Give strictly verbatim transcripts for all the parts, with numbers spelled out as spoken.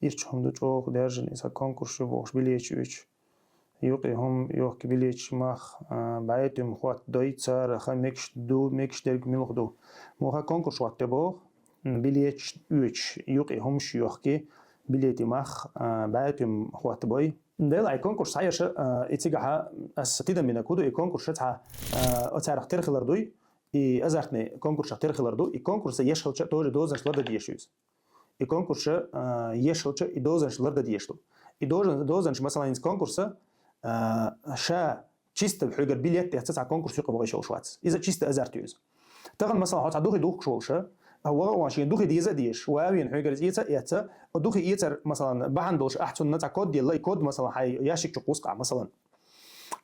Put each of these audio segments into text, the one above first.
Ичча хӀума ду чӀогӀа даьржина, иза конкурс ю бохуш, билеташ оьцуш. Юкъе хӀума йохка, билеташ мах, а, бӀе туьма хӀоттадой, цара ха мегаш ду, мегаш дерг муьлха ду. Муха конкурс хӀоттаде боху, билеташ оьцуш, юкъе хӀумаш йохка, билетий мах, а, бӀе туьма хӀоттабой. Дела, ай конкурс схьаеш, а, и цигахьа аса тидам бина куду, и конкурс цхьа, а, оцарах тера хилар дуй, и азартный конкурсах тера хилар ду, и конкурса еш хилча тоже дозанаш ларда дезаш ю иза. И конкурса, а, еш хилча, и дозанаш ларда дезаш ду. И дозан-, дозанаш, масалан, из конкурса, а, ша чисто хьоьгара билет эцна цхьа конкурс юкъа вахийта йолуш вац. Иза чисто азарт ю иза. Тахана, масалан, хьо цхьа духе духкуш волуш, а, ваха а ван шен духе деза а дезаш, ван вен хьоьгара иза эца а эцна, духе эцар, масалан, бахьана долуш ахь цунна цхьа код делла, и код, масалан, хьайн ящикчу кхуска, масалан.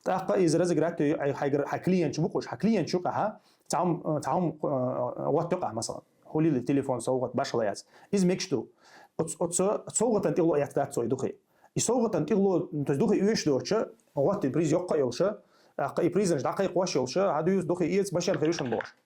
ТӀаккха иза разыграть ю, хьай-, хьайгара, хьайн клиенташ бу кхуш, хьайн клиенташ юкъахьа, цхьа хӀума, цхьа хӀума, а, гӀоттайо ахь, масалан. ХӀулила телефон, совгӀат, башхала яц. Иза мегаш ду. Оц-, оцу совгӀатан тӀехула эцна дац цо и духе. И совгӀатан тӀехула, то есть духе оьшуш доцуша, гӀоттийна приз йоккха а йолуша, тӀаккха и призанаш дӀакхайкхош йолуша, хьан дуьйцу духе эца, машен хир ю шуна бохуш.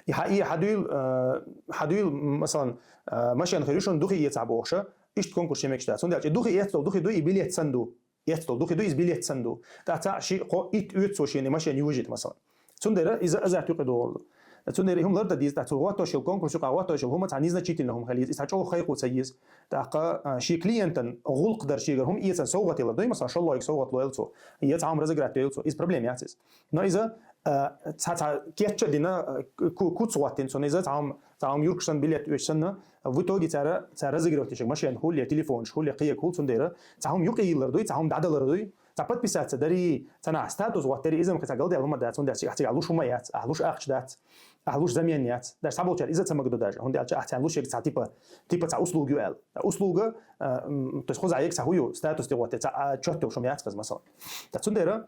И хьан, и хьан дуьйла, а, хьан дуьйла, масалан, а, машен хир ю шуна духе эцахь бохуша, иштта конкурс ша мегаш дац. ХӀунда аьлча и духе эцна долу духе ду, и билет санна ду. Эцна долу духе ду, иза билет санна ду. ТӀаккха цхьа ши, кхо, итт оьцу цо шена и машен йожийта, масалан. Цундела иза азарт юкъа догӀур ду. Цундела и хӀума ларда деза, тӀаккха цу гӀоттош йолу конкурс юкъа гӀоттош йолу хӀума цхьа незначительный хӀума хила еза, иза цхьа чӀогӀа кхайкхо ца еза. ТӀаккха, а, шен клиентан гӀуллакх дар шегара хӀума эцна совгӀат ялар дуй, масалан, шолгӀа йолу совгӀат лойла цо. Я цхьа хӀума разыграть йойла цо. Иза проблема яц иза. Но иза, а, цхьа, цхьа кечъян а дина, а, ку-, куц хӀоттийна цунна иза, цхьа хӀума, цхьа хӀума юркуш санна, билет оьцуш санна, в итоге цара, цара разыгрывать деш машен хуьлу я телефонаш хуьлу я кхин хуьлу, цундела цхьа хӀума юкъа йиллар дуй, цхьа хӀума дӀадалар дуй, цхьа подписаться дарий, цхьа нах статус хӀоттадарий, иза ма кхин цхьа галдаьлла хӀума дац, хӀунда аьлча ахь цигахь луш хӀума яц, ахь луш ахча дац, ахь луш замен яц. Даже цхьаболчара иза ца магадо даже, хӀунда аьлча ахь царна луш ерг цхьа типа, типа цхьа услуга ю аьлла. Услуга, а, м, то есть кхузахь ерг цхьа хӀу ю, статус тӀехӀоттаде, цхьа, а, чот йолуш хӀума яц кхуза, масалан. Ткъа цундела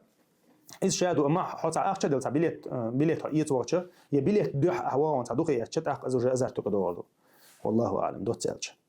иза ша ду, амма хьо цхьа ахча делла цхьа билет, а, билет хьо эца вахча, я билет дуьхьа ахь вахана цхьа духе эцча, тӀаккха иза уже азарт юкъа догӀур ду. Валлаху аълам, доцца аьлча.